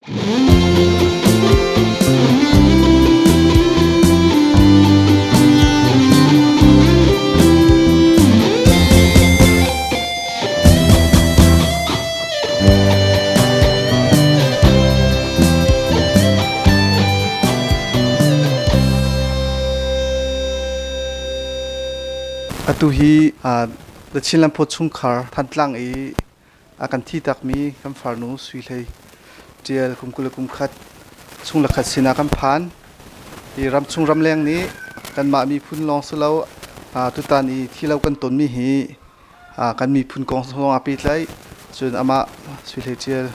Atu hi The Chinland Post chungkhar Thantlang i a kan thi takmi kan farnu Sui Hlei Ṭial kum 20 le kum khat chung le khat sinah kan phan. Hi ramchung ramleng nih kanmah miphun lawng si lo tutan i thi lo kan tonmi hi kan miphun kong zong aa pehtlaih. Cun amah Sui Hlei Ṭial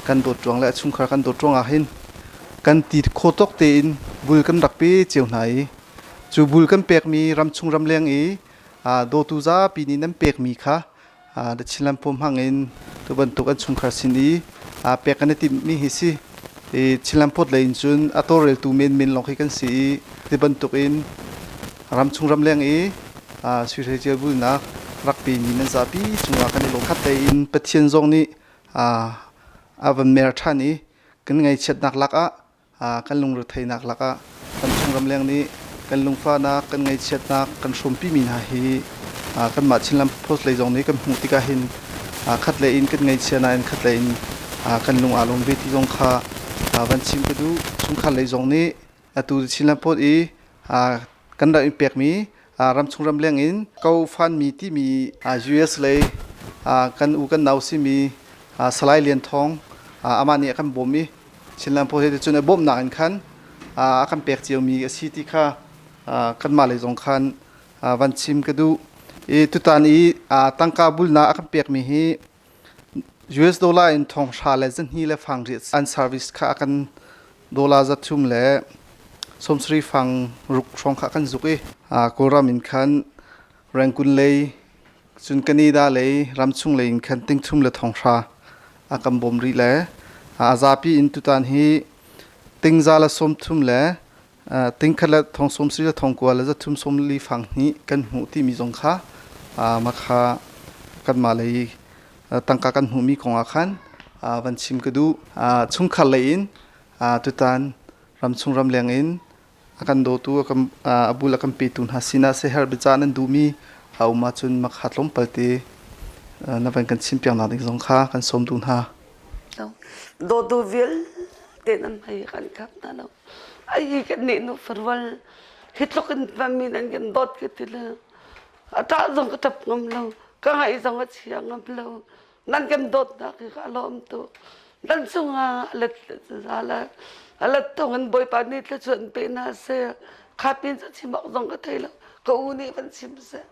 kan dawt ruang le a chungkhar kan dawt ruangah hin kan ti kho tawk tein bul kan rak pe cio hna i cu bul kan pekmi ramchung ramleng i dawtu zapi nih nan pekmi kha The Chinland Post hmang in tu bantuk an chungkhar sin i pek kan i timhmi hi si. I Chinland Post lei in cun a tawlreltu menmen lawng khi kan si i ti bantuk in ramchung ramleng i sui hlei ṭial bulnak rak pemi nan zapi cungah kan i lawm. Khat lei in Pathian zong nih a van mer ṭhan i kan ngaihchiatnak lakah kan lungretheihnak lakah kan chung ramleng nih kan lungfahnak, kan ngaihchiatnak kan hrawmpimi hna hi kanmah Chinland Post lei zong nih kan hmuh tikah hin khat lei in kan ngaihchia nain khat lei in kan lung aa lawm ve ti zong kha van chim ka duh. Chungkhar lei zong nih atu Chinland Post i kan rak in pekmi ramchung ramleng in ko fanmi timi US lei kan u kan nau simi Salai Lian Thawng amah nih a kan bawm i Chinland Post he cun a bawmhnak in khan a kan pek ciomi a si ti kha kanmah lei zong khan van chim ka duh. I tutan i tangka bulnak a kan pekmi hi US dollar in thong hra le zahnih le fang riat an service kha a kan dollar 300 le 70 fang ruk hrawng kha kan zuk i Kawlram in khan Rangoon lei Cun Canada lei ramchung lei in khan tingthum le thonghra a kan bawm rih le a zapi in tutan hi tingza le 30 le tingkhat le thong 70 le thong kua le 300 sawm li fang hnih kan hmuh timi zong kha makha kanmah lei tangka kan hmuhmi kong ah khan van chim ka duh. Chungkhar lei in tutan ramchung ramleng in a kan dawtu a bul a kan petu hna sinah siaherh biacah nan duhmi a um ahcun makha tlawmpal te na van kan chimpiak nak ding zong kha kan sawm duh hna. Dawtu vialte nan hmai kan khap hna lo. Ai kan nih nu farwal hi tluk in mi nan kan dawt ka ti le a ṭah zong ka ṭap ngam lo ka ngaih zong a chia ngam lo nan kan dawtnak hi ka lawm tuk nan cungah let zala alat tong in bawipa nih thluachuah in pe hna seh kha pin cu chim awk zong ka thei lo ka u nih van chim seh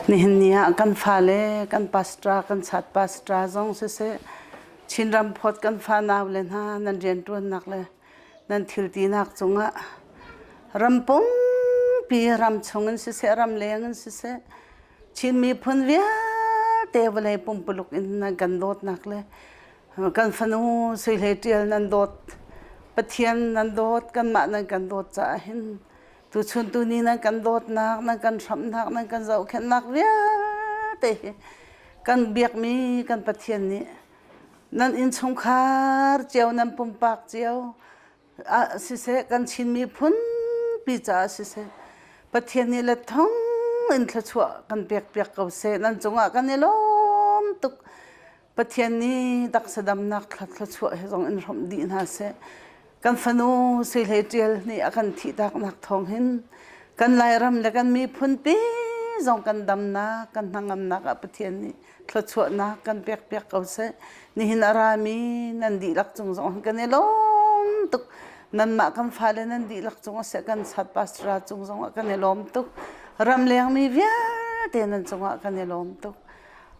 Nihin ni ah kan fale kan pastor kan chat pastor zong siseh Chinram phawt kan fanau le hna nan rianṭuannak le nan thiltinak cungah ram pumpi ram chung in siseh ram leng in siseh Chin miphun vialte vawlei pumpuluk in nan kan dawtnak le kan fanu Sui Hlei Ṭial nan dawt Pathian nan dawt kanmah nan kan dawt caah hin tuchun tuni nan kan dawtnak nan kan hramhnak nan kan zohkhenhnak vialte hi kan biakmi kan Pathian nih nan innchungkhar cio nan pumpak cio ah siseh kan Chin miphun pi caah siseh Pathian nih le thong in thluachuah kan pek piak ko seh nan cungah kan i lawm tuk Pathian nih taksa damnak thluachuah he zong in hrawmh dih hna seh kan fanu Sui Hlei Ṭial nih a kan thihtaknak thawng hin kan Lairam le kan miphun pi zong kan damnak kan hnangamnak ah Pathian nih thluachuahnak kan pekpiak ko seh. Nihin a rami nan dihlak cung zong kan i lawm tuk. Nanmah kan fale nan dihlak cung ah seh kan sat pastor cung zong ah kan i lawm tuk. Ramleng mi vialte nan cungah kan i lawm tuk.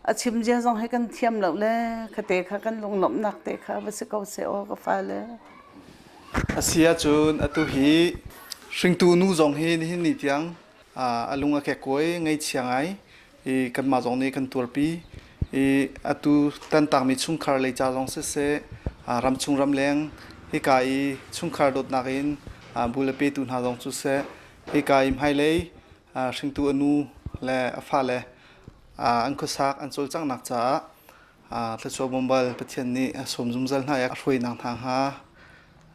A chim zia zong hi kan thiam lo le khate kha kan lunglawmhnak te kha va si ko seh aw ka fale. A si ahcun atu hi hringtu nu zong hi nihin ni tiang a lung a kekkuai ngaihchia ngai i kanmah zong nih kan tuarpi i atu tantakmi chungkhar lei ca zong siseh ramchung ramleng hika i chungkhar dawtnak in bul a petu hna zong cu seh hika i hmailei hringtu a nu le a fale an khuasak an cawlcanghnak caah. Thluachuah Bombal Pathian nih a sawm zungzal hna i a hruainak hna hnga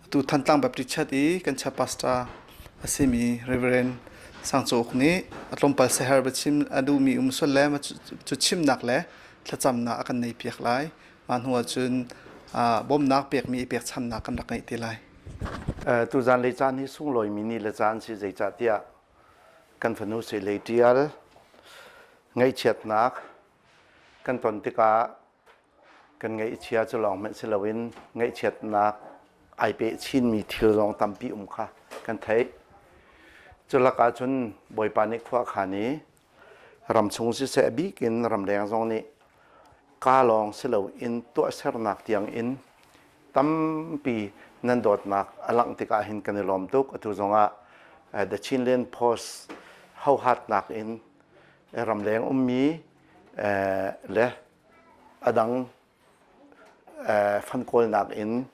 atu Thantlang Baptist Church i kan church pastor a simi Reverend Sang Caw Uk nih a tlawmpal siaherh biachim a duhmi um sual le cu chimnak le thlacamnak a kan neipiak lai. Mah hnu ahcun bawmhnak pekmi i pekchannak kan rak ngeih te lai. Tuzan lei caan hi sunglawimi ni le caan si zeicahtiah kan fanu Sui Ṭial ngaihchiatnak kan ton tikah kan ngaihchia cu lawng hmanh si loin ngaihchiatnak ai peh chinmi thil zong tampi um kha kan theih. Cu lakah cun Bawipa nih khua khan i ramchung siseh a bik in ramleng zong nih kaa lawng si loin tuahsernak tiang in tampi nan dawtnak a langh tikah hin kan i lawm tuk. Atu zongah The Chinland Post hohatnak in ramleng ummi le a dang fan kawlnak in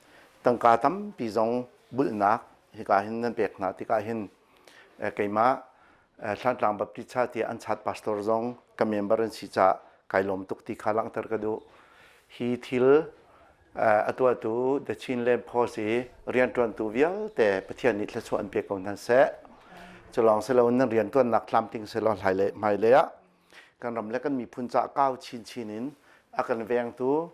tangka tampi zong bulhnak hika hin nan pek hna tikah hin keimah Thlantlang Baptist Church tiah an chat pastor zong ka member an si caah kai lawm tuk ti kha langhter ka duh. Hi thil a tuahtu The Chinland Post i rianṭuantu vialte Pathian nih thluachuah an pe ko hna seh. Cu lawng si loin nan rianṭuannak tlamtling sehlaw hmailei ah kan ram le kan miphun caah kau chinchin in a kan vengtu,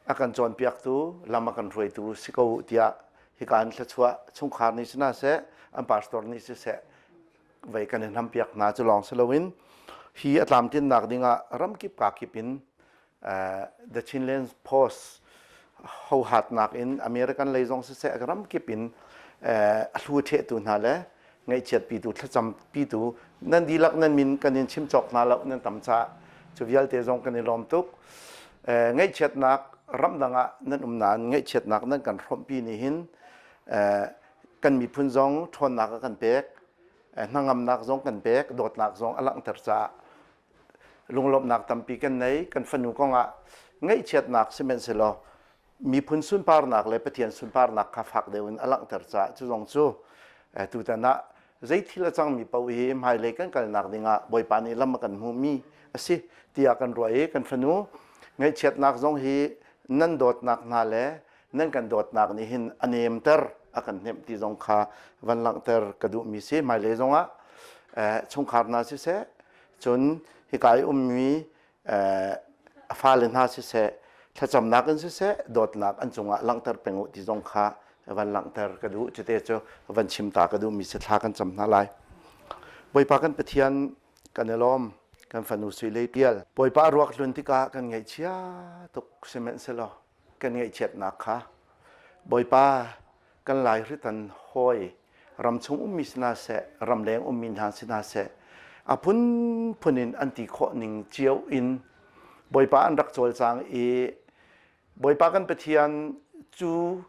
a kan cawnpiaktu, lam a kan hruaitu si ko u tiah hika in thluachuah chungkhar nih si hna seh, an pastor nih siseh vei kan i hnampiak hna cu lawng si loin hi a tlamtlinnak dingah ramkip kakip in The Chinland Post hohatnak in American lei zong siseh ramkip in a hlu ṭhehtu hna le ngaihchiatpitu thlacampitu nan dihlak nan min kan in chim cawk hna lo nan tam caah cu vialte zong kan i lawm tuk. Ngaihchiatnak ramdang ah nan um nain ngaihchiatnak nan kan hrawmhpi nih hin kan miphun zong ṭhawnnak a kan pek hnangamnak zong kan pek dawtnak zong a langhter caah lunglawmhnak tampi kan nei kan fanu kongah ngaihchiatnak sihmanhsehlaw miphun sunparnak le Pathian sunparnak kha fak deuh in a langhter caah cu zong cu tutan ah zei thil a cangmi paoh hi hmailei kan kalnak dingah Bawipa nih lam a kan hmuhmi a si tiah kan ruah i kan fanu ngaihchiatnak zong hi nan dawtnak hna le nan kan dawtnak nih hin a nemter a kan hnemh ti zong kha van langhter ka duhmi si hmailei zongah chungkhar hna siseh cun hika i ummi a fale hna siseh thlacamnak in siseh dawtnak an cungah langhter peng u ti zong kha van langhter ka duh cute cu van chim ta ka duhmi si thla kan cam hna lai Bawipa kan Pathian kan i lawm kan fanu sui lei pial Bawipa ruak tlun tikah kan ngaihchia tuk sihmanhsehlaw kan ngaihchiatnak kha Bawipa kan laihritan hawi ramchung ummi si hna seh ramleng ummi hna si hna seh a phunphun in an ti khawh ning cio in Bawipa an rak cawlcang i Bawipa kan Pathian cu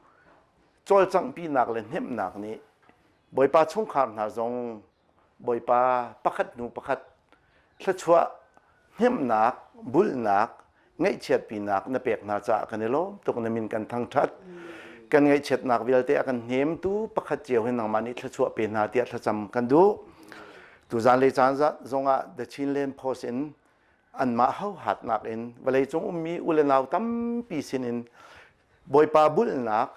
cawlcanghpinak le hnemhnak nih Bawipa chungkhar hna zong Bawipa pakhat hnu pakhat thluachuah hnemhnak, bulhnak, ngaihchiatpinak na pek hna caah kan i lawm tuk na min kan thangṭhat. Kan ngaihchiatnak vialte a kan hnemtu pakhat cio hin nangmah nih thluachuah pe hna tiah thlacam kan duh. Tuzan le caan zongah The Chinland Post in anmah hohatnak in vawleicung ummi u le nau tampi sinin Bawipa bulhnak,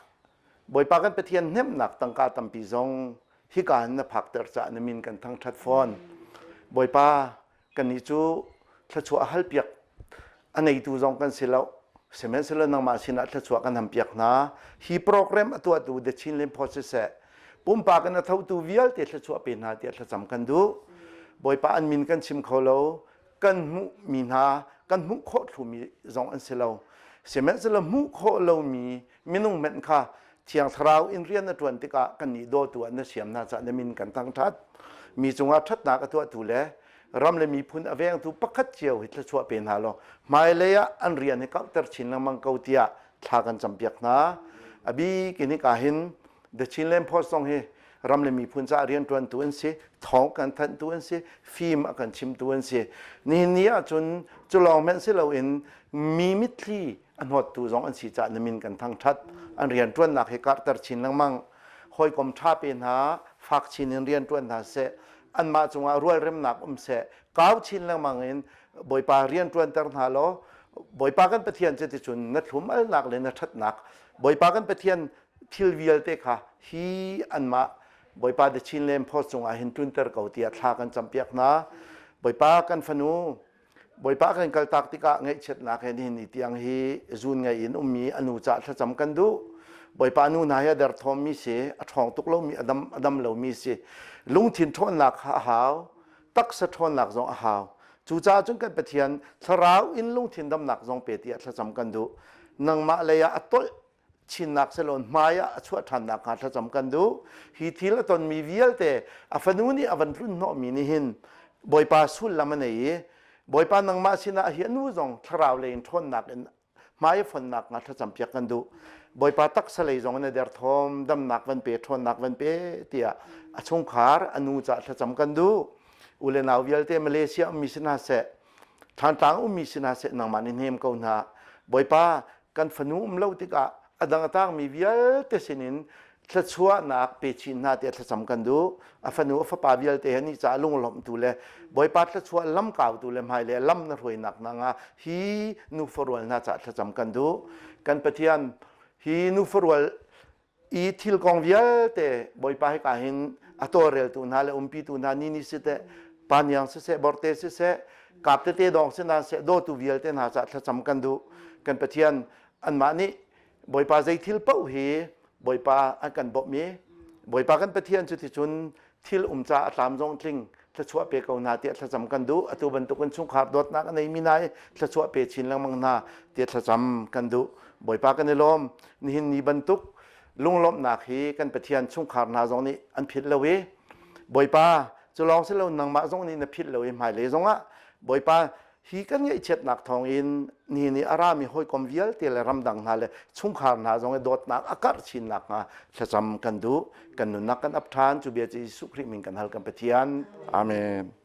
Bawipa kan Pathian hnemhnak tangka tampi zong hika hin na phakter caah na min kan thangṭhat fawn. Bawipa, kannih cu thluachuah halpiak a neitu zong kan si lo. Sihmanhsehlaw nangmah sinah thluachuah kan hampiak hna. Hi program a tuahtu The Chinland Post siseh, pumpak in a thotu vialte thluachuah pe hna tiah thlacam kan duh. Bawipa an min kan chim kho lo, kan hmuhmi hna, kan hmuh khawh thlumi zong an si lo. Sihmanhsehlaw hmuh khawh lomi minung hmanh kha Thiang Thlarau in rian na ṭuan tikah kannih dawtu ah na siam hna caah na min kan thangṭhat. Mi cungah ṭhatnak a tuahtu le ram le miphun a vengtu pakhat cio hi thluachuah pe hna law hmailei ah an rian hi kauhter chin lengmang ko tiah thla kan campiak hna. A bik in hika hin The Chinland Post zong hi ram le miphun caah rianṭuantu an si, thawng kan thanhtu an si, fim a kan chimtu an si. Nihin ni ahcun cu lawng hmanh si loin mi mitthli a hnawttu zong an si caah na min kan thangṭhat. An rianṭuannak hi karhter chin lengmang. Hawikom ṭha pe hna, fak chin in rianṭuan hna seh, anmah cungah rualremnak um seh, kau chin lengmang in Bawipa rianṭuanter hna law. Bawipa kan Pathian cuticun na thlum alnak le na ṭhatnak Bawipa kan Pathian thil vialte kha hi anmah Bawipa The Chinland Post cungah hin tlunter ko tiah thla kan campiak hna. Bawipa kan fanu Bawipa kan kaltak tikah ngaihchiatnak he nihin ni tiang hi zuun ngei in ummi a nu cah thlacam kan duh. Bawipa nu hna hi a derthawmmi si, a ṭhawng tuk lomi, a dam, a dam lomi si. Lungthin ṭhawnnak kha a hau, taksa ṭhawnnak zong a hau. Cucaah cun kan Pathian thlarau in lungthin damnak zong pe tiah thlacam kan duh. Nangmah lei ah a tolh chinnak selawn hmai ah a chuah ṭhan nakhnga thlacam kan duh. Hi thil a tonmi vialte a fanu nih a van tlun hnawhmi nih hin Bawipa sullam a nei i Bawipa nangmah sinah hi a nu zong thlarau lei in ṭhawnnak in hmai a fon nakhnga thlacam piak kan duh. Bawipa taksa lei zong in a derthawm damnak van pe ṭhawnnak van pe tiah a chungkhar a nu cah thlacam kan duh. U le nau vialte Malaysia ummi si hna seh Thlantlang ummi si hna seh nangmah nih hnem ko hna. Bawipa kan fanu um lo tikah a dang a tangmi vialte sinin thluachuahnak pe chin hna tiah thlacam kan duh. A fanu a fapa vialte he ni caah lunglawmhtu le Bawipa thluachuah lamkautu le hmailei lam na hruainak hna nga hi nufa rual hna caah thlacam kan duh. Kan Pathian hi nufa rual i thil kong vialte Bawipa hika hin a tawlreltu hna le umpitu hna ni ni siseh paniang siseh borte siseh kap tete dawng si hna seh dawtu vialte hna caah thlacam kan duh kan Pathian anmah nih Bawipa zei thil paoh hi Bawipa an kan bawmh i Bawipa kan Pathian cu ticun thil um ca a tlam zong tling thluachuah pe ko hna tiah thlacam kan duh atu bantukin chungkhar dawtnak a neimi hna i thluachuah pe chin lengmang hna tiah thlacam kan duh Bawipa kan i lawm nihin ni bantuk lunglawmhnak hi kan Pathian chungkhar hna zong nih an philh lo i Bawipa cu lawng si lo nangmah zong nih na philh lo i hmailei zongah Bawipa Hi kan ngaihchiatnak thawngin ni nih a rami hawikom vialte le ramdang hna le chungkhar hna zong i dawtnak a karh chin nakhnga thlacam kan duh. Kan nunnak kan ap ṭhan. Cu bia cu Jesuh Khrih min kan hal kan Pathian. Amen.